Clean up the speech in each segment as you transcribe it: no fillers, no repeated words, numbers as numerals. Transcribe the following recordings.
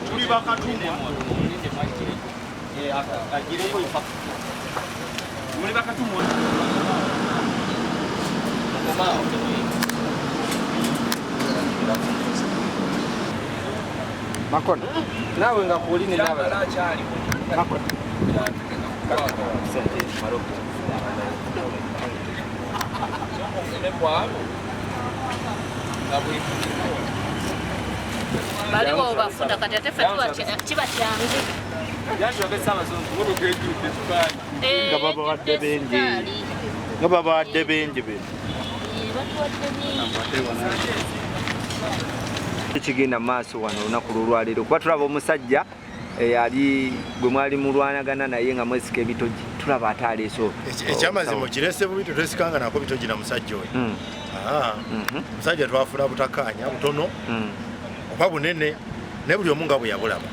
Tuli bakatumwa. Muli bakatumwa. Makona naawe nga kuoli ne naba Makona Baliwo bafuna kati ate ffe kiba kyangu. Nga babawadde bingi. Nga babawadde bingi bino. Batuwadde bingi. Ekigenda maaso wano olunaku lwolwaleero kuba tulaba omusajja eyali gwe mwali mulwanagana naye nga mwesika ebitogi, tulaba ate aleese Ekyamazima okirese bubi, tetwesikanga nako bitogi na musajja oyo. Omusajja twafuna butakkaanya butono oba bunene, naye buli omu nga bwe yabulaba,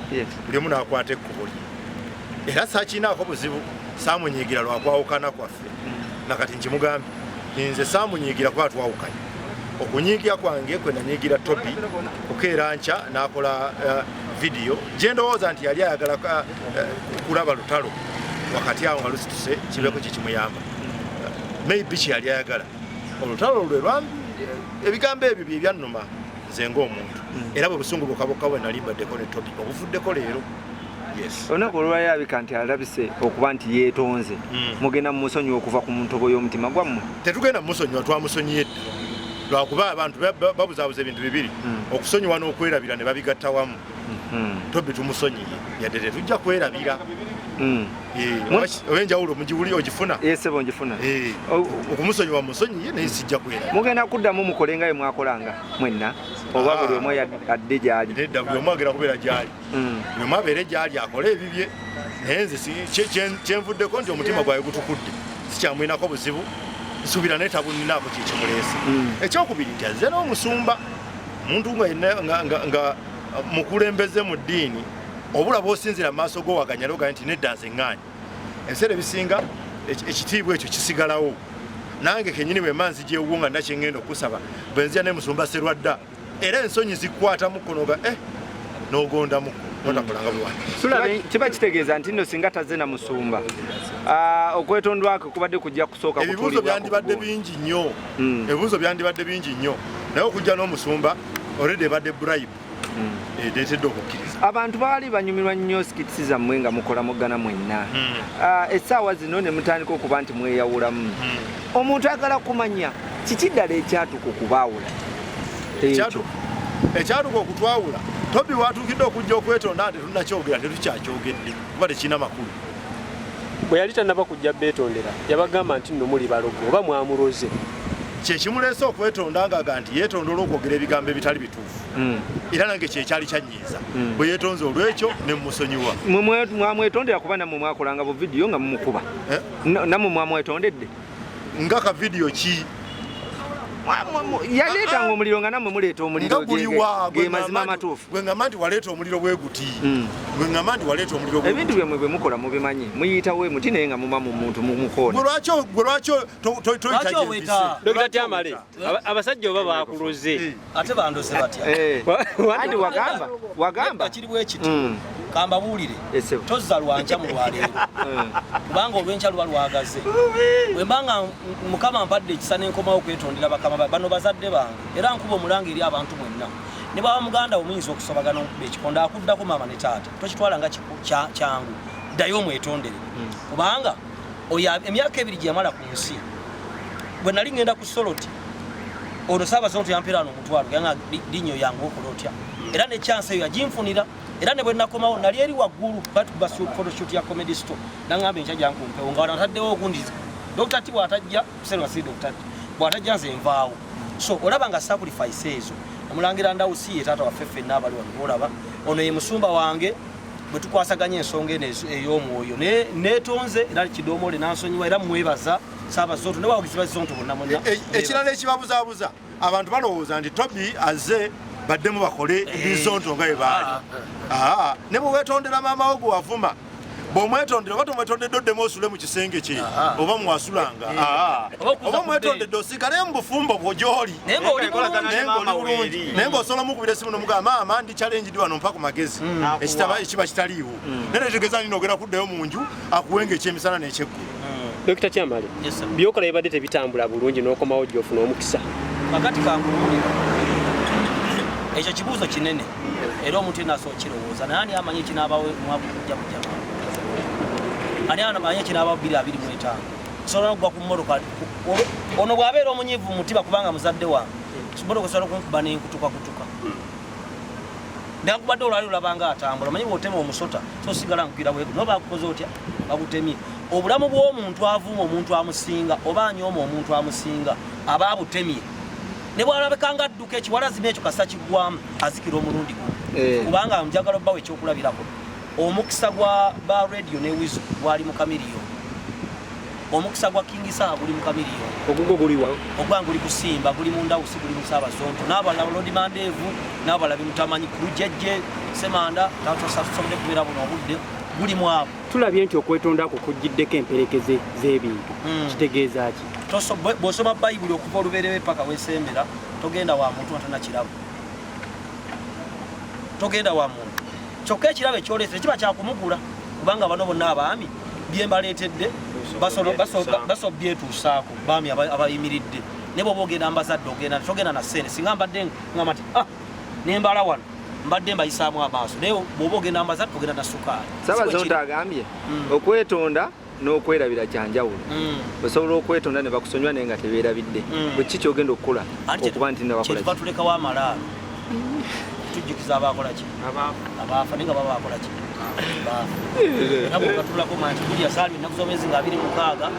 buli omu n'akwata ekkubo lye, era saakiinaako buzibu, saamunyiigira lwakwawukana kwaffe. Nakati nkimugambye, nze saamunyiigira kuba twawukanye. Okunyiigira kwange kwe nanyiigira Tobi kukeera nkya n'akola vidiyo gye ndowooza nti yali ayagala kulaba lutalo wakati awo nga lusituse kibeeko kikimuyamba, maybe kye yali ayagala olutalo lwe ebigambo ebyo bye byannuma nze ng'omuntu, era bwe busungu bwokka bwokka bwe nali mbaddeko ne Tobi obuvuddeko leero. Yes. Olunaku olwalabika nti alabise okuba nti yeetonze, mugenda mumusonyiwa okuva ku ntobo y'omutima gwammwe? Tetugenda mumusonyiwa, twamusonyiye dda, lwakuba abantu babuzaabuza ebintu bibiri, okusonyiwa n'okwerabira ne babigatta wamu. Tobi tumusonyiye, yadde tetujja kwerabira. Oba enjawulo mugiwuli ogifuna? Yesebo, ngifuna. Okumusonyiwa musonyiye, naye sijja kwerabira. Mugenda kuddamu mukole nga bwe mwakolanga mwenna, oba buli omu adde gy'ali? Nedda, buli omu agenda kubeera gy'ali. Buli omu abeere gy'ali akole ebibye, naye nze kyenvuddeko nti omutima gwawe gutukudde, sikyamwinako buzibu, nsuubira naye tabuninaako kyekimuleese. Ekyokubiri nti azze n'omusumba, omuntu nga yenna nga mukulembeze mu ddiini, obula bw'osinzira mu maaso g'owaganya ogaye nti nedda nze ŋŋaanyi. Ebiseera ebisinga ekitiibwa ekyo kisigalawo. Nange kenyini bwe mba nzijewuwo nga nakye ŋŋenda okusaba, bwe nzija ne musumba Serwadda, era ensonyi zikwatamuko noga n'ogondamuko notakolanga bwe wandi. Kiba kitegeeza nti nno singa tazze na musumba, okwetondwako kubadde kujja kusooka Ebibuuzo kutuulibwako byandibadde ku gundi. bingi nnyo. Ebibuuzo byandibadde bingi nnyo, naye okujja n'omusumba already ebadde bribe ereetedde okukkiriza. Abantu baali banyumirwa nnyo skits zammwe nga mukola muggana mwenna. Essaawa zino ne mutandika okuba nti mweyawulamu. Omuntu ayagala kumanya kiki ddala ekyatuka okubaawula ekyo. Ekyatuka okutwawula, Tobi watuukidde okujja okwetonda nti tetunakyogera, tetukyakyogedde kuba tekirina makulu. Bwe yali tannaba kujja beetondera, yabagamba nti nno muli balogo oba mwamuloze. Kyekimuleese okwetonda ngaaga nti yeetonda olw'okwogera ebigambo ebitali bituufu, era nange kyekyali kyanyiiza. Bwe yeetonze olw'ekyo ne mmusonyiwa. Mwe mwamwetondera kuba nammwe mwakolanga bu vidiyo nga mumukuba? Eh? Nammwe mwamwetondedde? Nga ka vidiyo ki? Yaleetanga omuliro nga nammwe muleeta omuliro. Nga guliwa? Ge mazima amatuufu. Gwe ngamba nti waleeta omuliro bwe guti, gwe ngamba nti waleeta omuliro bwe Ebintu byammwe bwe mukola mubimanyi, muyitawo muti naye nga muba mu muntu mumukoona. Gwe lwaki toyita Lwaki gye oweta? mpise? Dokita Tamale, abasajja oba bakuloze? Ate bandoze batya? Anti wagamba wagamba Kiri bwe kiti, kambabuulire. Esebo. Tozza lwankya mu lwaleero, kubanga olwenkya luba lwagaze. Bwe mba nga Mukama mpadde ekisa n'enkomawo okwetondera bakama bano bazadde bange, era nkuba omulanga eri abantu mwenna, ne bwaba muganda wo muyinza okusobagana okuba ekikonde akuddako maama ne taata, tokitwala nga kyangu, ddayo omwetondere, kubanga oyo emyaka 2 gye yamala ku nsi. Bwe nali ngenda ku Soroti, ono Saabazonto yampeera wano omutwalo, yanga linnyo yange okola otya, era ne chance eyo yaginfunira. Era ne bwe nakomawo nali eri waggulu batukuba photoshoot ya Comedy Store, nangamba enkya jankumpewo nga wano ataddewo ogundi Dr. T bw'atajja kuserwa si Dr. T bw'atajja nze nvaawo. So olaba nga sacrifice ezo, omulangira Ndawusi ye taata waffe ffenna abali wano, olaba ono ye musumba wange bwe tukwasaganya ensonga eno ey'omwoyo. Neetonze era kidomoole n'ansonyiwa, era mwebaza Saabazonto ne bawagizi ba Zonto bonna bonna. Ekirala ekibabuzaabuza, abantu balowooza nti Tobi azze baddemu bakole bizonto nga bwe baali. Ne bwe weetondera maama wo gwe wavuma, Bw'omwetondera oba tomwetondedde oddemu osule mu kisenge kye oba mwasulanga. Oba omwetondedde osigale mu bufumbo bwo gy'oli. Naye ng'oli bulungi. Naye ng'oli bulungi. Naye ng'osobola omukubira essimu n'omugamba maama ndi challenged wano mpa ku magezi. Ekitaba ekiba kitaliiwo. Naye tetegeeza nti ogenda kuddayo mu nju akuwenga ekyemisana n'ekyeggulu. Dr. Kyamale, Yes, sir. byokola bibadde tebitambula bulungi n'okomawo gy'ofuna omukisa. Kakati kankubuulira, ekyo kibuuzo kinene era omuntu yenna asobola okukirowooza, naye ani amanyi ekinaabawo omwaka ogujja kujja? Ani amanyi ekinaabawo 2025? Sobola nokugwa ku mmotoka. Ono bw'abeera omunyiivu mu mutima kubanga muzadde wange, mmotoka esobola okunkuba n'enkutukakutuka. Newankubadde olwali olabanga atambula, omanyi bw'otema omusota so sigala nkukira bwego, noba bakukoze otya bagutemye. Obulamu bw'omuntu avuuma omuntu amusinga oba anyooma omuntu amusinga aba abutemye, ne bwalabeka nga adduka ekiwalazima ekyo kasa kiggwamu azikira omulundi gumu. Kubanga njagala obbawo ekyokulabirako, omukisa gwa ba Radio ne Wizo gwali mu Chameleone, omukisa gwa King Saha guli mu Chameleone. Ogugwo guliwa? Ogwange guli kusimba, guli mu Ndawusi, guli mu Saabazonto n'abalala, Lodi Mandeevu n'abalala bemutamanyi, Kulujjejje Semanda tatusobodde kubeera buno obudde guli mu abo. Tulabye nti okwetonda kwo kujjiddeko emperekeze z'ebintu. Kitegeeza ki? Bw'osoma Bayibuli okuva olubeerebe paka wesembera, togenda wa muntu nga tonna kirabo, togenda wa muntu. Kyokka ekirabo ekyoleese tekiba kyakumugula, kubanga bano bonna abaami byembaleetedde basobola byetuusaako, baami abayimiridde. Naye bw'oba ogenda mbazadde, ogenda togenda na ssente. Singa mbadde ngamba nti ah, nembala wano mbadde mbayisaamu amaaso, naye bw'oba ogenda mbazadde ogenda na sukaali. Saabazonto agambye okwetonda n'okwerabira kyanjawulo. Osobola okwetonda ne bakusonyiwa naye nga tebeerabidde. Bwe ki kyogenda okukola okuba nti nabakola? Kyetuva tulekawo amalaalo tujjukiza abakola ki, abaafa, naye nga baba bakola ki, baafa. Era bwogatulako manya nti guli yazaaliwa ennaku z'omwezi nga 26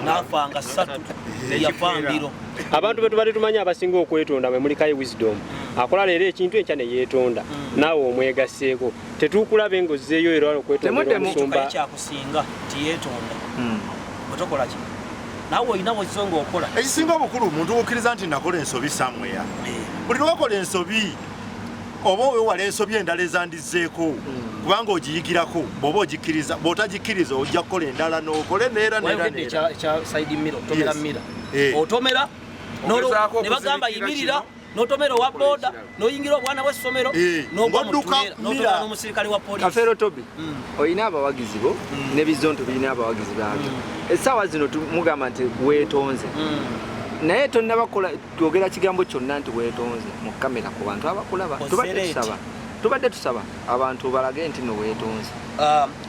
n'afanga 3, yafa mbiro. Abantu be tubadde tumanyi abasinga okwetonda mwe muli Kaye Wisdom, akola leero ekintu enkya ne yeetonda, naawe omwegasseeko, tetukulabe ng'ozzeeyo era okwetondera Temuddemu. omusumba. Kaye kyakusinga nti yeetonda, bwe tokola ki naawe olina bwozzo ng'okola. Ekisinga obukulu, muntu kukkiriza nti nakola ensobi somewhere. Buli lwakola ensobi oba owewala ensobi endala ezandizzeeko, kubanga ogiyigirako bw'oba ogikkiriza. Bw'otagikkiriza ojja kukola endala n'okole neera neera Wayogedde neera. ekya side mirror, otomera. Yes. Mirror otomera Ogezaako ne bagamba okuzibikira yimirira kino. n'otomera owa boda n'oyingira obwana bw'essomero n'ogwa mu Ng'odduka tuleera n'otomera mirror. n'omusirikale wa poliisi. Kafeero Tobi, olina abawagizi bo ne Bizonto birina abawagizi baabyo. Essaawa zino mugamba nti weetonze, naye tonnabakola twogera kigambo kyonna nti weetonze mu kamera ku bantu abakulaba. Tubadde Ozereeti. tubadde tusaba abantu balage nti no weetonze.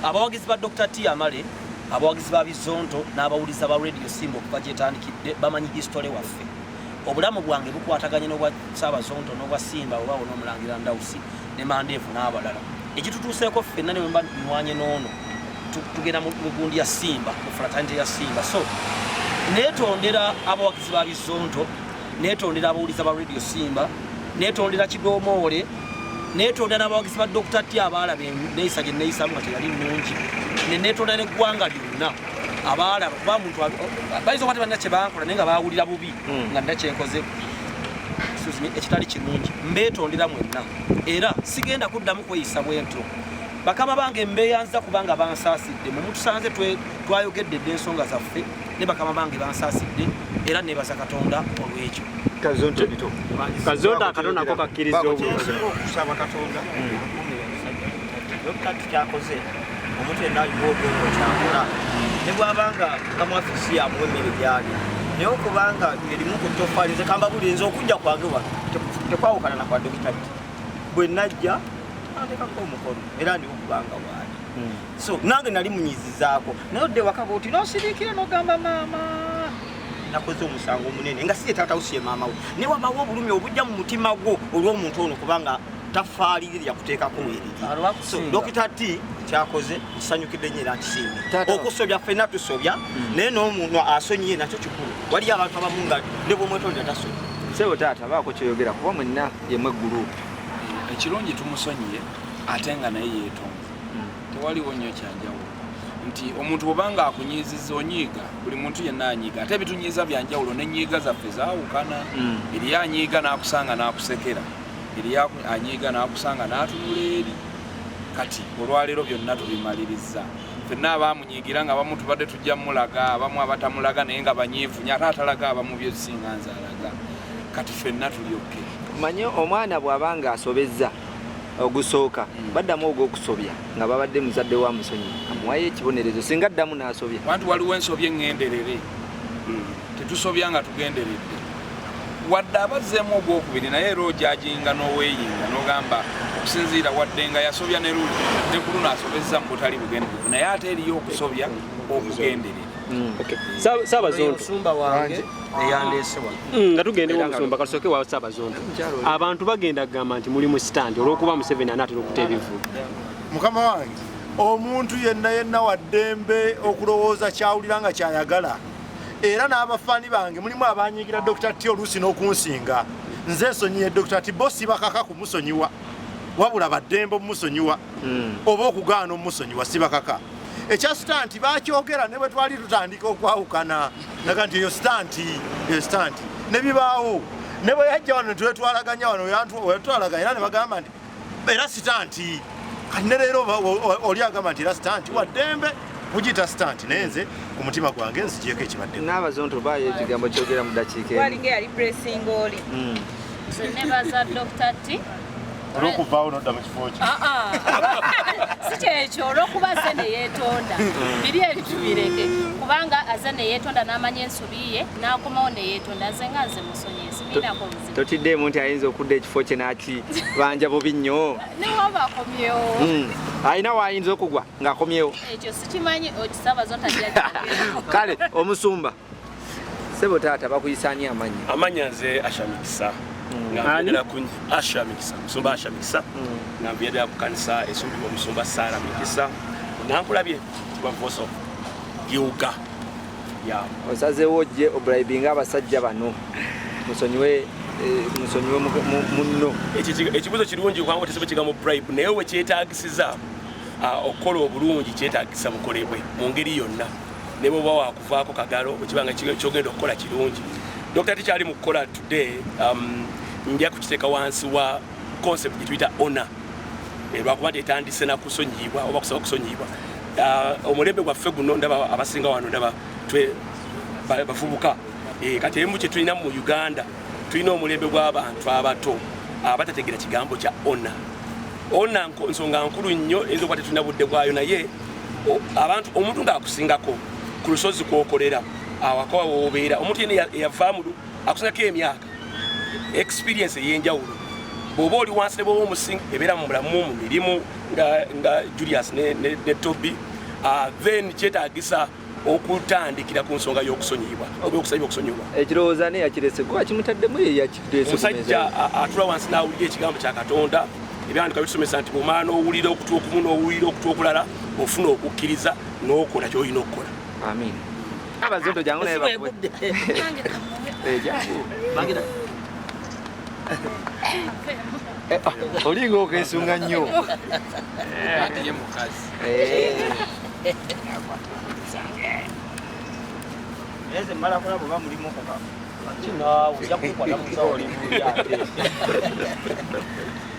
Abawagizi ba Dr. T Amale, abawagizi ba Bizonto n'abawuliza ba Radio Simba okuva gyetandikidde bamanyi history waffe. Obulamu bwange bukwataganye n'obwa Saabazonto n'obwa Simba obaawo n'omulangira Ndawusi ne Mandeevu n'abalala. Ekitutuuseeko ffenna ne bwemba nwanye n'ono tugenda mu gundi ya Simba, mu fraternity ya Simba. So neetondera abawagizi ba Bizonto, neetondera abawuliza ba Radio Simba, neetondera Kidomoole, neetondera n'abawagizi ba Dr. T abaalaba neeyisa gye neeyisamu nga teyali nnungi, ne neetondera n'eggwanga lyonna abaalaba, kuba muntu bayinza okuba tebalina kye bankola naye nga baawulira bubi nga nina kyenkoze, excuse me, ekitali kirungi. Mbeetondera mwenna era sigenda kuddamu kweyisa bwe ntyo. Bakama bange mbeeyanza kubanga bansaasidde. Mwe mutusanze twayogedde dda ensonga zaffe ne bakama bange bansaasidde era nebaza Katonda olw'ekyo. Kazonto bito. Kazonto akato nako kakkiriza obulungi. Kyensinga okusaba Katonda akuumire omusajja Dokita tukyakoze. Omuntu yenna alina obwongo kyakola ne bwabanga kamwafisi yamuwa emmere gyalya, naye okubanga erimu ku ttofaali. Nze kambabulire, nze okujja kwange wano tekwawukana na kwa Dokita T. Bwe najja antekako omukono era ndiwo kubanga waali, so nange nali munyizizaako, naye odde waka bwoti nosiriikira nogamba maama nakoze omusango omunene nga si ye taata wo, si ye maama wo, naye wabawo obulumi obujja mu mutima gwo olw'omuntu ono kubanga tafaalirire yakuteekako weriri. So Dokita T kyakoze nsanyukidde nnyo era nkisiimye. Taata. Okusobya ffenna tusobya, naye n'omuntu asonyiye nakyo kikulu. Waliyo abantu abamu nga ne bwomwetondera tasonyi. Sebo taata, baako kyoyogera kuba mwenna yemwe group. Ekirungi tumusonyiye ate nga naye yeetonze, tewaliwo nnyo kyanjawulo. Nti omuntu bwobanga akunyiiziza onyiiga, buli muntu yenna anyiiga, ate ebitunyiiza byanjawulo nenyiiga zaffe zaawukana. Eriyo anyiiga n'akusanga n'akusekera, eriyo anyiiga n'akusanga n'atunula eri. Kati olwaleero byonna tubimaliriza. Ffenna abamunyiigira nga abamu tubadde tujja mulaga, abamu abatamulaga naye nga banyiivu nnyo, ate atalaga abamu byesinga nze alaga. Kati ffenna tuli okay. Manye omwana bw'aba nga asobezza ogusooka, baddamu ogw'okusobya nga babadde muzadde wa musonyi amuwayo ekibonerezo singa addamu n'asobya. Wanti waliwo ensobi eŋŋenderere, tetusobya nga tugenderedde. Wadde abazzeemu ogwokubiri naye era ojajinga n'oweeyinga n'ogamba okusinziira wadde nga yasobya ne luli ne ku luno asobezza mu butali bugenderevu, naye ate eriyo okusobya okugenderera. Saabazonto Omusumba wange eyandeese wano. Nga tugenda ew'omusumba, katusooke wa Saabazonto. Abantu bagenda kugamba nti muli mu stand olw'okuba Museveni anaatera okuta ebivvulu. Mukama wange, omuntu yenna yenna wa ddembe okulowooza kyawulira nga kyayagala, era n'abafaani bange mulimu abanyiigira Dr. T oluusi n'okunsinga. Nze nsonyiye Dr. T, bo sibakaka kumusonyiwa, wabula baddembe omumusonyiwa oba okugaana omumusonyiwa, sibakaka. Ekya stunt bakyogera ne bwe twali tutandika okwawukana, naga nti eyo stunt, eyo stunt ne bibaawo. Ne bwe yajja wano ne twetwalaganya wano, wetwalaganya era ne bagamba nti era stunt. Kati ne leero oli agamba nti era stunt, wa ddembe kugiyita stunt, naye nze ku mutima gwange nzigyeko ekibaddeko. N'abazonto baayo ekigambo kyogera mu ddakiika emu. Walinga yali pressing oli. Nze nebaza Dr. T olw'okuvaawo n'odda mu kifo kye. Si kyekyo, olw'okuba aze ne yeetonda, biri ebitubireke, kubanga aze ne yeetonda n'amanya ensobi ye n'akomawo ne yeetonda. Nze nga nze musonyiye, sibiinako buzibu. Totiddeemu nti ayinza okudda ekifo kye n'akibanja bubi nnyo? Newaba akomyewo. Alina waayinza okugwa ng'akomyewo? Ekyo sikimanyi, okisabazonto ajja. Kale omusumba, sebo taata, bakuyisaani amannya? Amanya nze Asha Mikisa, nga nviira ku Asha Mikisa, musumba Asha Mikisa, nga nviira ku kanisa esumbibwa omusumba Sara Mikisa. Nankulabye kuba Voice of Gilgal ya. Osazeewo ojje obribinga abasajja bano musonyiwe musonyiwe munno? Ekibuuzo kirungi kubanga otesebo kigambo bribe, naye we kyetaagisiza okukola obulungi kyetaagisa bukolebwe mu ngeri yonna, ne bwoba wakuvaako kagalo bwekibanga kyogenda okukola kirungi. Dr. Tikyali mu kukola today, nja kukiteeka wansi wa concept gye tuyita honor, lwakuba nti etandise na kusonyiyibwa oba kusaba kusonyiyibwa. Omulembe gwaffe guno ndaba abasinga wano ndaba bavubuka. Kati emu kye tulina mu Uganda, tulina omulembe gw'abantu abato abatategeera kigambo kya honor. Honor nsonga nkulu nnyo, eyinza okuba tetulina budde bwayo, naye abantu omuntu ng'akusingako ku lusozi kwokolera awaka w'obeera, omuntu yenna eyava mu akusingako emyaka, experience ey'enjawulo, bw'oba oli wansi ne bw'oba omusinga ebeera mu bulamu mu mirimu nga Julius ne Toby, then kyetaagisa okutandikira ku nsonga y'okusonyiyibwa oba okusabibwa okusonyiyibwa. Ekirowoozo ani yakirese? Gwe akimutaddemu, ye yakirese ku Omusajja mmeeza? Atula wansi n'awulira ekigambo kya Katonda. Ebyawandiikibwa bitusomesa nti bw'omala n'owulira okutu okumu n'owulira okutu okulala, ofuna okukkiriza n'okola ky'olina okukola. Amin. Abazonto jangu naye bakuwe. Nange kamuwe. Jangu. Bagira. Olinga okesunga nnyo. Ati ye mukazi. Naye nze mmala kulaba oba mulimu kuka. Kinaawe ojja kukwata mu nsawo oli ate.